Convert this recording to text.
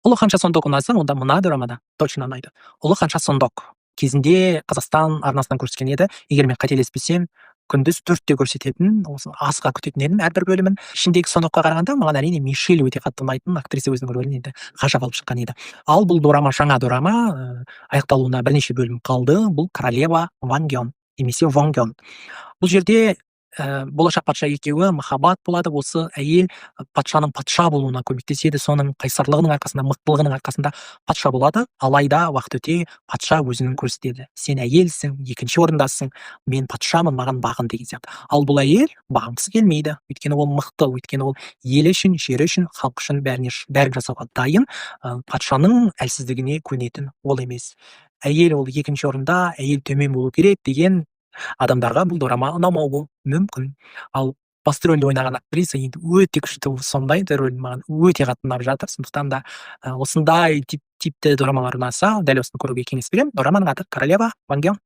Ұлы ханша Сондок ұнаса, онда мына дорама да точно ұнайды. Ұлы ханша Сондок кезінде Қазақстан арнасынан көрсеткен еді. Егер мен қателеспесем, күндіз 4-те көрсететін. Осы асыға күтетін едім әрбір бөлімін. Ішіндегі Сондокқа қарағанда маған, әрине, Мишель өте қатты ұнайтын. Актриса өзінің рөлін енді ғажап алып шыққан еді. Ал бұл дорама жаңа дорама, аяқталуына бірнеше бөлім қалды. Бұл Королева Вангён немесе Вонгён. Бұл жерде болашақ патша екеуі махаббат болады. Осы әйел патшаның патша болуына көмектеседі, соның қайсарлығының арқасында, мықтылығының арқасында патша болады. Алайда уақыт өте патша өзінің көрсетеді: «Сен әйелсің, екінші орындасың, мен патшамын, маған бағын», — деген сияқты. Ал бұл әйел бағынғысы келмейді, өйткені ол мықты, өйткені ол елі үшін, жері үшін, халқы үшін бәріне, бәрін жасауға дайын. Патшаның әлсіздігіне көнетін ол емес. Әйел ол екінші орында, әйел төмен болу керек деген адамдарға бұл дорама ұнамауы мүмкін. Ал басты рөлді ойнаған актриса енді өте күшті сомдайды рөлін, маған өте қатты ұнап жатыр. Сондықтан да осындай типті дорамалар ұнаса, дәл осыны көруге кеңес беремін. Дораманың аты — Королева Вангён.